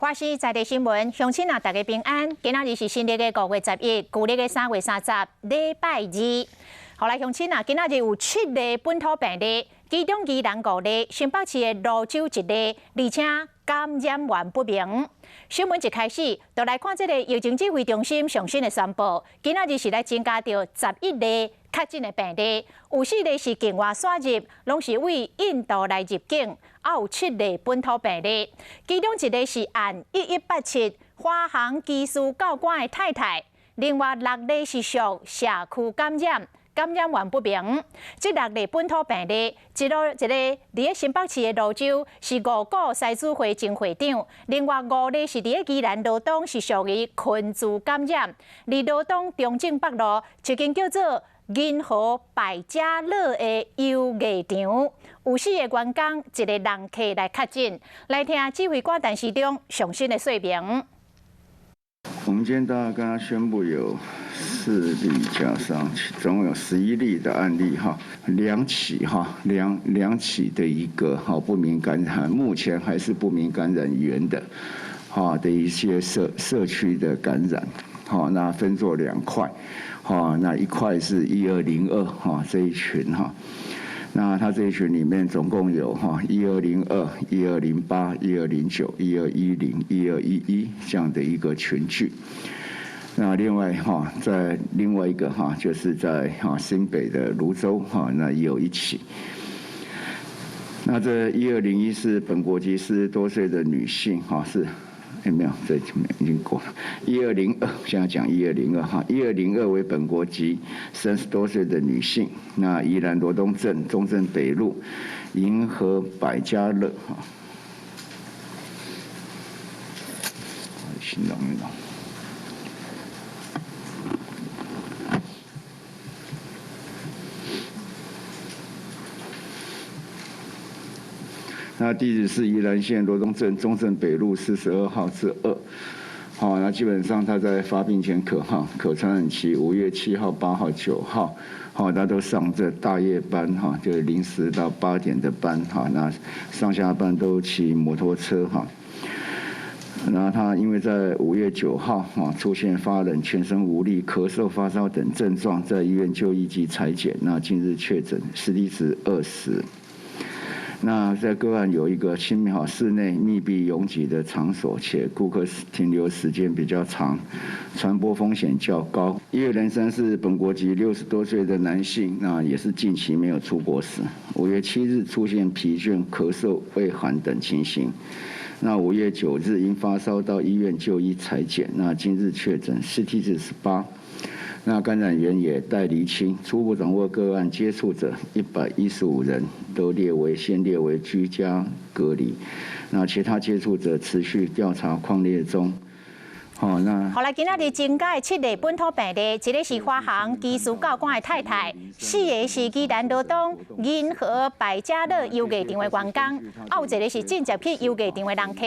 華視在地新聞，鄉親啊，大家平安。今仔日是新曆的5月11，舊曆的3月30，禮拜二。好來，鄉親啊，今仔日有七例本土病例，其中宜蘭五例，新北市的蘆洲一例，而且感染源不明。新聞一開始，就來看這个疫情指揮中心上新的宣布，今仔日是來增加著11例確診的病例，有四例是境外徙入，攏是對印度來入境。還有七例本土病例，其中一例是案1187華航機師教官的太太，另外六例是屬社區感染，感染源不明。這六例本土病例，一个佇咧新北市的蘆洲是五股獅子會前會長，另外五例是佇咧宜蘭羅東是屬於群聚感染，佇羅東中正北路一間叫做銀河百家樂的遊藝場，有四个員工，一个人客來確診。來聽指揮官陳時中上新的說明。我們今天大概跟他宣布有四例加上，總共有11例的案例哈，兩起哈，兩起的一個哈不明感染，目前還是不明感染源的，哈的一些社區的感染，好，那分作兩塊。哈，那一塊是1202哈這一群哈，那他這一群裡面總共有哈1202、1208、1209、1210、1211這樣的一個群聚。那另外哈，在另外一個哈，就是在哈新北的蘆洲哈，那也有一起。那這1201是本國籍40多歲的女性哈，是。欸，沒有，這已經過了。1202，現在講一二零二哈，一二零二為本國籍30多歲的女性，那宜蘭羅東鎮中正北路銀河百家樂哈。形容一容。那地址是宜蘭縣羅東鎮中正北路42號之2，好，那基本上他在發病前可傳染期5月7號、8號、9號，好，他都上這大夜班哈，就是0時到8點的班哈，那上下班都騎摩托車哈。那他因為在5月9號哈出現發冷、全身無力、咳嗽、發燒等症狀，在醫院就醫及採檢，那近日確診，CT值20。那在個案有一個親密哈室內密閉擁擠的場所，且顧客停留時間比較長，傳播風險較高。1203是本國籍60多歲的男性，那也是近期沒有出國史。5月7日出現疲倦、咳嗽、畏寒等情形。那5月9日因發燒到醫院就醫採檢，那今日確診，CT值18。那感染源也待釐清，初步掌握個案接觸者115人，都列為先列為居家隔離。那其他接觸者持續調查匡列中。好，那好來，今仔日增加的七例本土病例，一个是華航機師教官的太太，四个是宜蘭羅東銀河百家樂遊藝場的員工，還有一个是進前去遊藝場的人客，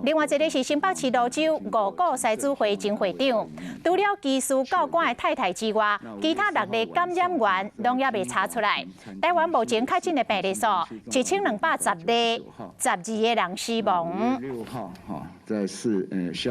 另外一个是新北市蘆洲五股獅子會前會長。除了機師教官的太太之外，其他六个感染源攏猶未查出來。台灣目前確診的病例數1210例，12個人死亡。6號哈，在四下。